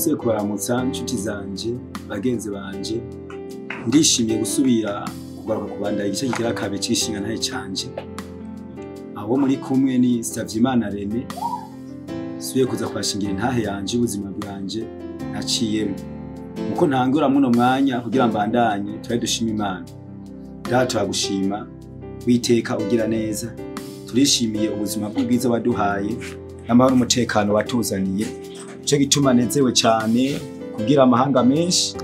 Nse kubaramutsa nshuti zanje, bagenzi banje, ndishimiye gusubira kugaruka kubandanya igice kigira kabiri c'igishinga ntahe canje. Abo muri kumwe ni Savyimana Rene, subiye kuza kubashingira intahe yanje ubuzima bwanje naciyemo. Muko ntangura muno mwanya kugira mbandanye twari dushima Imana. Data turagushima, witeka ugira neza, turishimiye ubuzima bw'ubwiza waduhaye n'amahoro n'umutekano watuzaniye. Ico gituma nezewe cyane kugira amahanga menshi,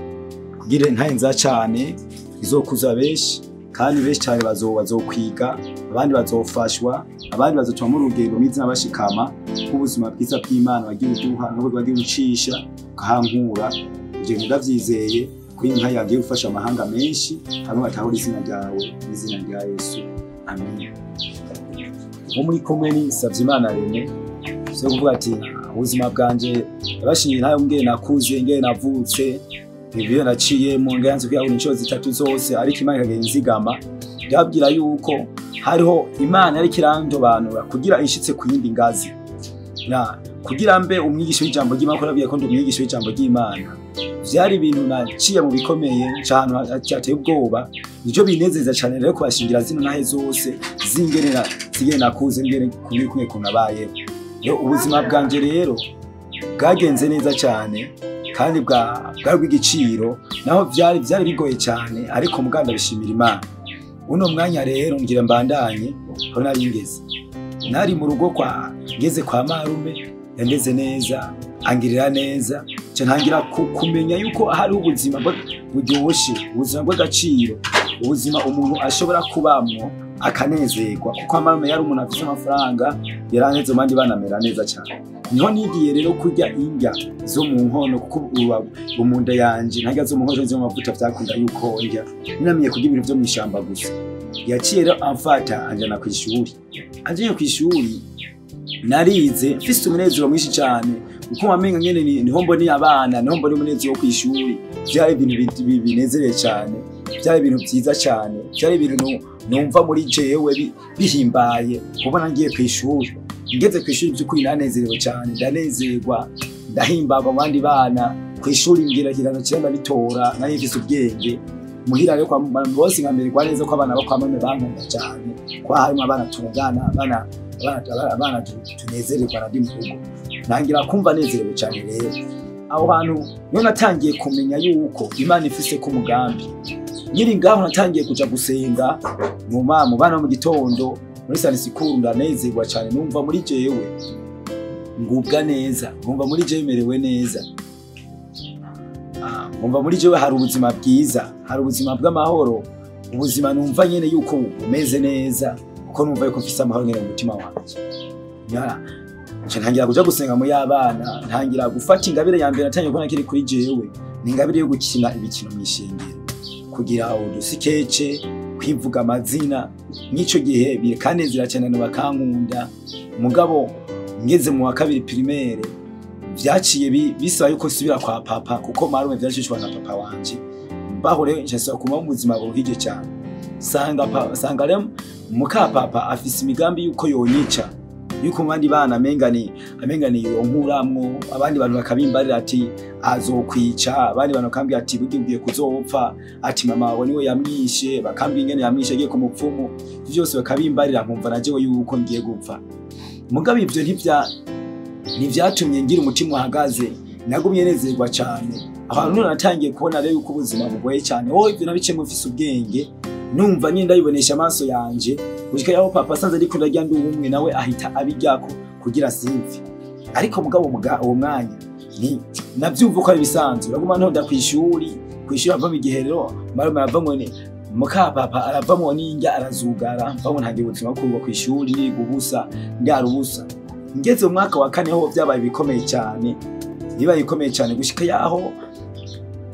kugira intahe nza cyane izokuza benshi, kandi benshi cyane bazokwiga, abandi bazofashwa, abandi bazotuma mu rugendo mw'izina bashikama ubuzima bwiza bw'Imana wagiye uduha n'ubwo wagiye ucisha ukahankura. Ivyo ndavyizeye ko inka yagiye gufasha amahanga menshi hamwe batahura izina ryawe n'izina rya Yesu. Amen. Uwo muri kumwe ni Savyimana Rene, so kuvuga ati ubuzima bwanje nabashingiye ntayo ngene nakuze, ngene navutse, ibyo naciyemo, ngene nzi kwiyahura inshuro zitatu zose, ariko Imana ikagenda inzigama. Ndababwira yuko hariho Imana yariko irandobanura kugira ishitse ku yindi ngazi, na kugira mbe umwigisha w'ijambo ry'Imana, ko nabwiye ko ndi umwigisha w'ijambo ry'Imana. Vyari ibintu naciye mu bikomeye cane cyateye ubwoba, nico binezeza cane rero kubashingira zino ntahe zose zingenera zingene nakuze, ngene kumwe kumwe kunabayeho. Rero ubuzima bwanje rero bwagenze neza cyane kandi bwari bw'igiciro, naho vyari bigoye cyane, ariko muganda bishimira Imana. Uno mwanya rero ngira mbandanye aho nari ngeze. Nari mu rugo kwa ngeze kwa marume, yandeze neza, angirira neza, nca ntangira kumenya yuko hari ubuzima buryoshe, ubuzima bw'agaciro, ubuzima umuntu ashobora kubamwo akanezerwa, kuko marume yari umuntu afise amafaranga, yaraneze abandi banamera neza cyane. Niho nigiye rero kurya indya zo mu nkono, kuko umunda yanje ntarya zo mu nkono zo mu mavuta vyakunda yuko ndya, ninamenye kurya ibintu vyo mw'ishamba gusa. Yaciye rero amfata anjana kw'ishuri. Anjanye kw'ishuri narize mfise umunezero mwinshi cyane, kuko wamenga ngene niho mboneye abana, niho mboneye umunezero wo kw'ishuri. Vyari ibintu binezereye cyane, vyari ibintu vyiza cyane, vyari ibintu numva muri jewe bihimbaye kubona ngiye kw'ishuri. Ngeze kw'ishuri by'ukuri nanezerewe cyane, ndanezerwa, ndahimbarwa mu bandi bana. Kw'ishuri ngira ikiganiro cyenda bitora, nari mfise ubwenge. Muhira rero kwa bose nkamererwa neza, ko abana bo kwa mama bankunda cyane, ko harimo abana tungana, abana tunezererwa na ndi mu rugo. Ntangira kumva nezerewe cyane rero. Aho hantu niho natangiye kumenya yuko Imana ifise ko umugambi. Nkiri ngaho natangiye kuja gusenga mu bana mu gitondo muri Sunday school, ndanezerwa cyane, numva muri jewe ngubwa neza, numva muri jewe merewe neza. Numva muri jewe hari ubuzima bwiza, hari ubuzima bw'amahoro, ubuzima numva nyene yuko bumeze neza, kuko numva yuko mfise amahoro nyene mu mutima wanje. Nca ntangira kuja gusenga mu y'abana, ntangira gufata ingabire ya mbere natangiye kubona kiri kuri jewe, ni ingabire yo gukina ibikino mw'ishengero, kugira udusikece, kwivuga amazina. Nk'ico gihe bikanezera cyane bakankunda. Mugabo ngeze mu wa kabiri primaire vyaciye bisaba yuko nsubira kwa papa, kuko marume vyacishwa na papa wanje. Mbaho rero nshasaba kuma mu buzima buruhije cyane. Sanga rero muka papa afise imigambi yuko yonyica, yuko mu bandi bana amengani yonkuramwo, abandi bantu bakabimbarira ati azokwica, abandi bantu bakambwira ati burya ugiye kuzopfa, ati mama wawe niwe yamwishe, bakambwira ingene yamwishe agiye ku mupfumu, ivyo vyose bakabimbarira, nkumva na jewe yuko ngiye gupfa. Mugabo ivyo ntivyatumye ngira umutima uhagaze, nagumye nezerwa cyane. Aho natangiye kubona rero yuko ubuzima bugoye cyane. Oh, ivyo nabicemo mfise ubwenge, numva nyine ndabibonesha amaso yanje, gushika yaho papa asanze ariko ndarya ndi umwe, nawe ahita abiryako kugira simve. Ariko mugabo uwo mwanya ni navyumva ko ari bisanzwe, naguma ntonda kw'ishuri, kw'ishuri avamo igihe rero marume aravamwo ni muka papa aravamwo n'indya arazugara, mvamwo ntangiye ubuzima bwo kuba kw'ishuri, niga ubusa, ndara ubusa. Ngeze mu mwaka wa kane ho vyabaye bikomeye cyane, bibaye bikomeye cyane gushika yaho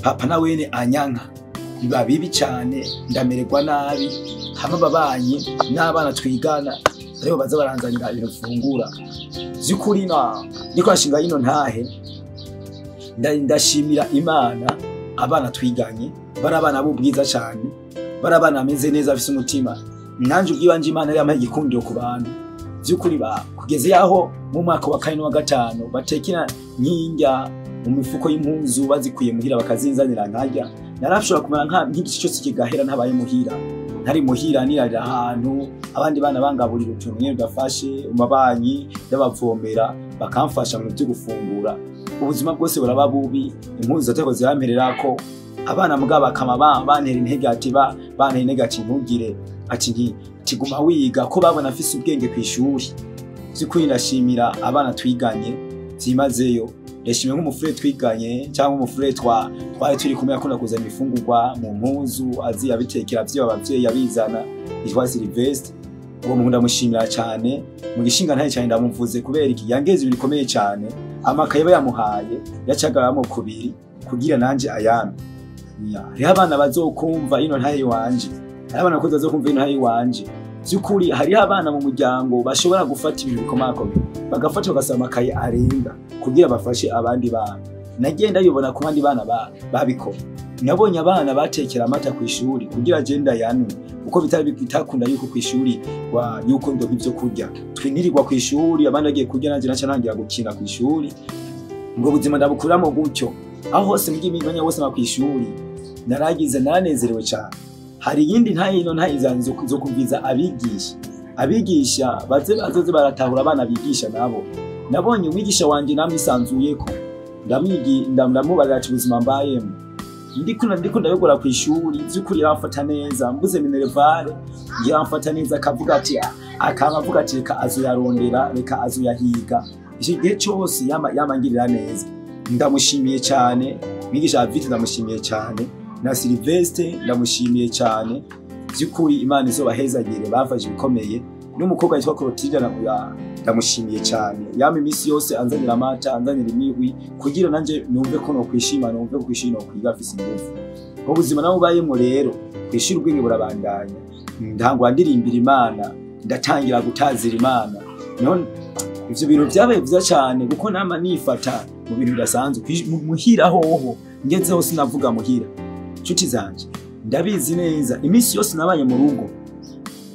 papa nawene anyanka, biba bibi cyane, ndamererwa nabi, hamwe ababanyi n'abana twigana aribo baza baranzanira ibintu mfungura. Vy'ukuri na ndiko nshinga ino ntahe, ndashimira Imana abana twiganye, bari abana b'ubwiza cyane, bari abana bameze neza bafise umutima. Nanje ubwibanje Imana yari yampaye igikundiro ku bantu. Vy'ukuri kugeza yaho mu mwaka wa kane n'uwa gatanu batekera nk'indya mu mifuko y'impuzu bazikuye muhira bakazinzanira nkarya. Narashobora kumara nk'igice cyose kigahera ntabaye muhira, ntari muhira, nirarira ahantu abandi bana bangaburira utuntu nyene udafashe, mu mabanyi ndabavomera bakamfasha mu byo gufungura. Ubuzima bwose buraba bubi, impuzu zateko zirampererako. Abana mugabo bakama bantera intege ati bantera intege ati ntugire ati tiguma wiga, ko babona afise ubwenge kw'ishuri. Vy'ukuri ndashimira abana twiganye byimazeyo, ndashimira nk'umufure twiganye cyangwa umufure twari turi kumwe akunda kuzana imifungurwa mu mpuzu, azi abitekera vyo abavyeyi abizana, yitwa Sylvestre. Uwo muntu ndamushimira cyane, mu gishinga ntaye cyane ndamuvuze kubera iki yangeze ibintu bikomeye cyane. Amakaye bayamuhaye yacagaramo kubiri kugira nanje ayame. Hariho abana bazokumva ino ntaye iwanje, hariho abana bakozi bazokumva ino ntaye iwanje. Vy'ukuri hariho abana mu muryango bashobora gufata ibintu bikomakomeye, bagafata bagasaba amakaye arenga kugira bafashe abandi bana. Nagiye ndabibona ku bandi bana babikora. Nabonye abana batekera amata kw'ishuri kugira agenda yanwe, kuko bitari bitakunda yuko kw'ishuri yuko ndonka ivyo kurya. Twinirirwa kw'ishuri, abandi bagiye kurya nanje naca ntangira gukina kw'ishuri. Ubwo buzima ndabukuramo gutyo. Aho hose mugiye imyanya yose ma kw'ishuri naragize naranezerewe cyane. Hari iyindi ntaye ino ntaye zo kumviza abigisha. Abigisha baze bazoze baratahura abana bigisha nabo. Nabonye umwigisha wanje namwisanzuyeko, ndamubarira ati ubuzima mbayemo. Ndiko ndabikora kw'ishuri, vy'ukuri yaramfata neza, mbuze minervale yaramfata neza, akavuga ati akaba avuga ati reka azoyarondera, reka azoyahiga. Icyo gihe cyose yamangirira neza. Ndamushimiye cyane mwigisha Avite, ndamushimiye cyane na Sylvestre ndamushimiye cyane. Vy'ukuri Imana izobahezagire, bafashe ibikomeye. N'umukobwa yitwa Clotilde ndamushimiye cyane, yama iminsi yose anzanira amata, anzanira imihwi kugira nanje numve ko nokwishima, numve ko kwishima kwiga afise ingufu. Ubuzima nabo bayemwo rero kwishira ubwenge burabandanya. Ndangwa ndirimbira Imana, ndatangira gutazira Imana. None ivyo bintu vyabaye vyiza cyane kuko nama nifata mu bintu bidasanzwe. Muhira hoho ngezeho sinavuga muhira. Nshuti zanje ndabizi neza, iminsi yose nabaye mu rugo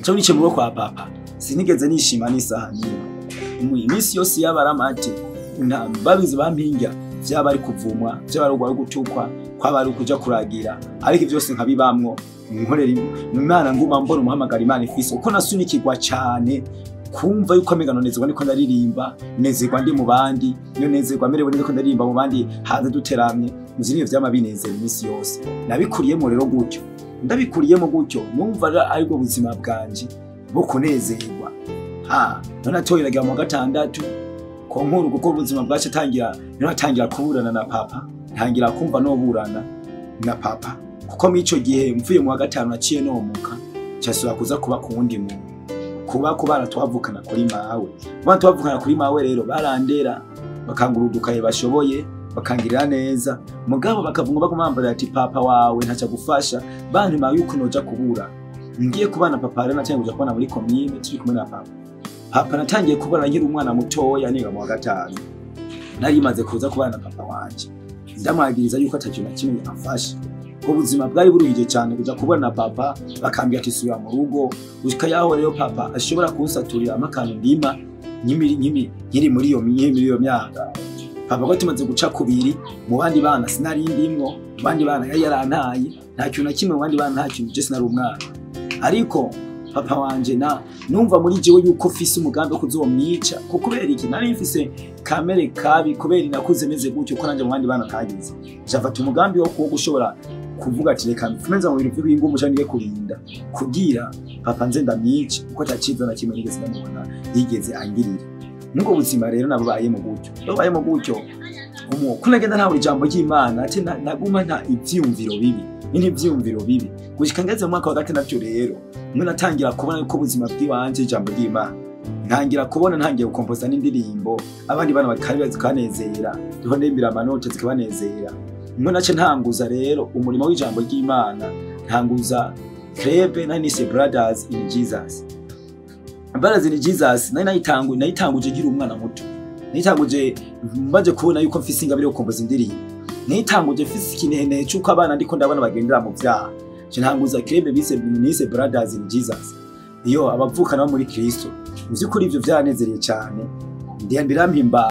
nco nice mu rugo kwa papa sinigeze nishima n'isaha nimwe. Iminsi yose yabaramate babizi bampinga, vyaba ari kuvumwa, vyaba ari gutukwa, kwaba ari kuja kuragira, ariko vyose nkabibamwo nkorera Imana, nguma mbona umuhamagara Imana ifise. Uko nasunikirwa cyane kumva yuko amenga nonezerwa niko ndaririmba, nezerwa ndi mu bandi, niyo nezerwa merewe niko ndaririmba mu bandi hanze duteramye, muzi niyo vyama binezera iminsi yose. Nabikuriyemo rero gutyo, ndabikuriyemo gutyo, numva aribwo buzima bwanje bwo kunezerwa. None atoyeraga mu gatandatu ko nkuru, kuko ubuzima bwacu tangira, none atangira kuburana na papa, ntangira kumva no burana na papa, kuko mico gihe mvuye mu wa gatanu naciye nomuka cyasubira kuza kuba ku wundi muntu, kuba kubana twavukana kuri mawe. Bana twavukana kuri mawe rero barandera, bakangura udukaye bashoboye, bakangirira neza, mugabo bakavunga bagumambara ati papa wawe ntaca gufasha, bantuma yuko noja kubura. Ngiye kubana papa rero natangiye kuja kubana muri commune turi kumwe na papa. Papa natangiye kubana nkiri umwana mutoya niga mu wa gatanu. Nari maze kuza kubana na papa wanje, ndamwagiriza yuko atakintu na kimwe amfasha. Ubuzima bwari buruhije cyane kuja kubana na papa, bakambira ati subira mu rugo. Gushika yaho rero papa ashobora kunsaturira amakano ndima nkiri muri iyo myaka. Papa ko tumaze guca kubiri mu bandi bana sinari ndimwo, mu bandi bana yari yarantaye, nta kintu na kimwe mu bandi bana, nta kintu, je sinari umwana. Ariko papa wanje na numva muri jewe yuko mfise umugambi wo kuzomwica, kuko kubera iki nari mfise kamere kabi, kubera nakuze meze gutyo ko nanje mu bandi bana kagize. Jafata umugambi wo gushobora kuvuga ati reka mfumeza mu bintu by'ingumu cyane ngiye kurinda kugira papa nze ndamwice, kuko ataciza na kimwe nigeze ndamubona yigeze angirira. Nubwo buzima rero nabaye mu gutyo, nabaye mu gutyo ko nagenda ntawe ijambo ry'Imana ati naguma nta ivyumviro bibi, ni ivyumviro bibi gushika ngeze mu mwaka wa gatandatu rero mwe natangira kubona ko ubuzima bw'iwanje ijambo ry'Imana, ntangira kubona ntangiye gukompoza n'indirimbo abandi bana bakanezera, ndiho ndembira amanota zikabanezera. Mwe nace ntanguza rero umurimo w'ijambo ry'Imana, ntanguza club nari nise Brothers in Jesus. Brothers in Jesus nari nayitanguje ngira umwana muto, nayitanguje mbaje kubona yuko mfise ingabire yo gukompoza indirimbo, nayitanguje mfise ikinene cy'uko abana ndiko ndabona bagendera mu vyaha. Ntanguza club bise nise Brothers in Jesus, iyo abavukana bo muri Kristo. Muzi kuri ivyo vyanezereye cyane, ndiyambira mpimba.